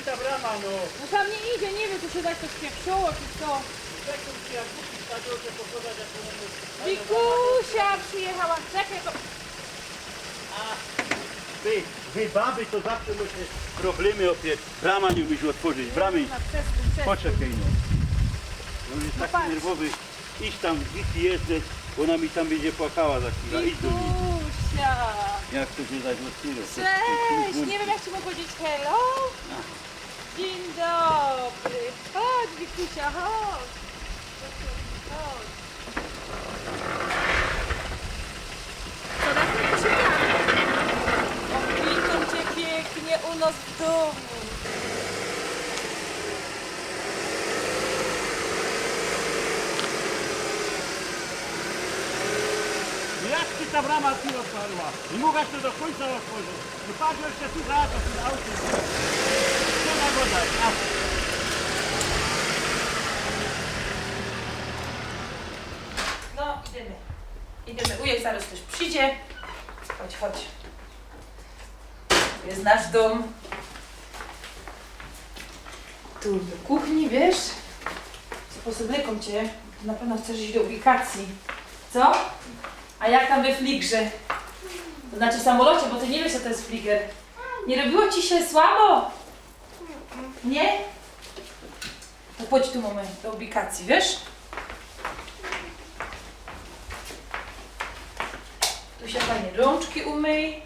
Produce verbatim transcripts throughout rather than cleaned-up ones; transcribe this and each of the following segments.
Ta brama, no. No tam nie idzie, nie wiem, czy się tak coś pieprzyło, czy co. Czekaj, czy ja kupić, tak, muszę pokazać, jak to będzie. Wikusia przyjechała, czekaj, bo... A, wy, wy baby to zawsze macie problemy, opie. Brama nie umiesz otworzyć, bramy. Dobra, przesuń, przesuń. Poczekaj, no. On jest No taki patrz. Nerwowy. Idź tam, Wiki, jeżdżę, bo ona mi tam będzie płakała za chwilę. Idź do niej. Wikusia! Jak to się tak otwiera? Cześć! Nie wiem, jak ci mogę powiedzieć hello. A. Dzień dobry. Chodź, Wikusia, chodź. Chodź. Coraz mniej się da. O, witam cię pięknie u nas w domu. No jak ci ta brama tu otwarła? Nie mogłaś to do końca otworzyć. No patrz, jeszcze tu zaraz z tym autem. Co za woda? A. No, idziemy. Idziemy. Ujej, zaraz ktoś przyjdzie. Chodź, chodź. To jest nasz dom. Tu do kuchni, wiesz? Z posyłką cię. Ty na pewno chcesz iść do ubikacji. Co? A jak tam we fligrze? To znaczy w samolocie, bo ty nie wiesz, co to jest fliger. Nie robiło ci się słabo? Nie? To chodź tu, mamy do ubikacji, wiesz? Tu się fajnie rączki umyj.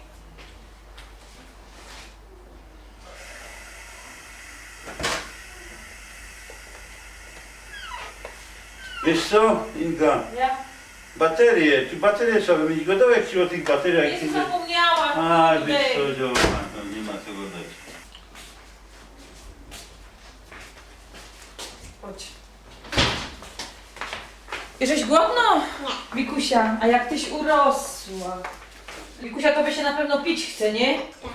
Wiesz co, Inga? Ja? Baterie, czy baterie trzeba wymienić? Godołek ci o tych bateriach. Jezu, zapomniałam. A, wiesz co, no, nie ma co gadać. Chodź. Jesteś głodno? Nie. Wikusia, a jak tyś urosła? Wikusia, tobie się na pewno pić chce, nie? Tak.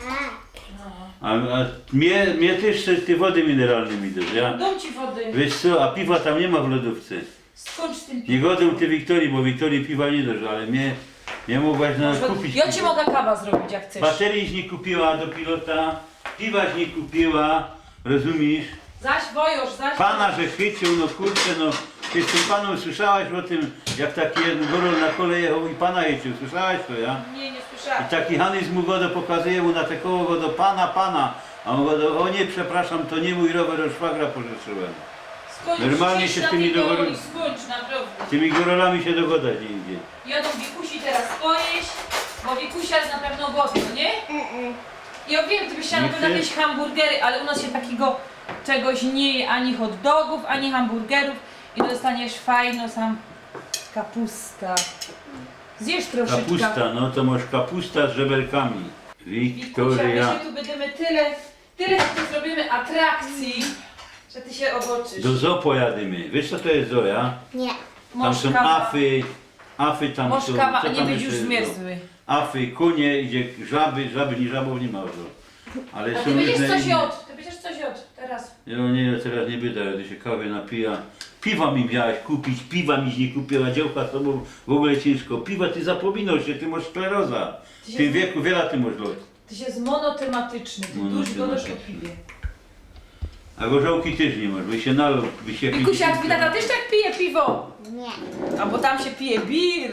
No. A, a mnie, mnie też te, te wody mineralne mi dasz, ja. Dam ci wody. Wiesz co, a piwa tam nie ma w lodówce. Skończ z tym piwem. Nie goduj ty Wiktorii, bo Wiktorii piwa nie dasz, ale mnie, nie mogłaś na kupić piwa. Ja ci mogę kawa zrobić, jak chcesz. Baterii nie kupiła do pilota, piwa nie kupiła, rozumiesz? Zaś wojosz, zaś... Pana, że chycił, no kurczę, no. Ty z tym panem słyszałaś o tym, jak taki jeden gorol na kole jechał i pana chycił. Słyszałaś to, ja? Nie, nie słyszałam. I taki Hanys mu godo, pokazuje mu na te koło, godo: „Pana, pana”. A on godo: „O nie, przepraszam, to nie mój rower, od szwagra pożyczyłem”. Normalnie się z tymi dogadujesz. Skończ, naprawdę. Z tymi gorolami się dogadać nie idzie. Jadą Wikusi teraz pojeść, bo Wikusia jest na pewno głodna, nie? Mm-mm. Ja wiem, ty byś chciała na pewno jakieś hamburgery, ale u nas się takiego czegoś nie je, ani hot dogów, ani hamburgerów. I dostaniesz fajną sam kapusta. Zjesz troszeczkę. Kapusta, no to masz kapusta z żeberkami. Wikusia, my się tu będziemy tyle, tyle tu zrobimy atrakcji, że ty się oboczysz. Do zoo pojadymy. Wiesz, co to jest zoo, ja? Nie. Tam są afy, afy tam są. Moszkawa, a nie być już zmierzły. Afy, konie, idzie żaby, żaby, nie, żabów nie ma w zoo. Ale ty będziesz coś jadł, ty będziesz coś jadł teraz. Nie, no nie, ja teraz nie byda, ja ty się kawy napija. Piwa mi miałaś kupić, piwa miś nie kupiła, dziołcha z tobą w ogóle ciężko. Piwa, ty zapominasz się, ty masz skleroza. W tym wieku wiela ty masz lot. Ty się z monotematyczny, ty dużo gadasz o piwie. A gorzołki też nie masz, by się nalał, by się... Wikusia, twój tata też tak pije piwo? Nie. A bo tam się pije bir.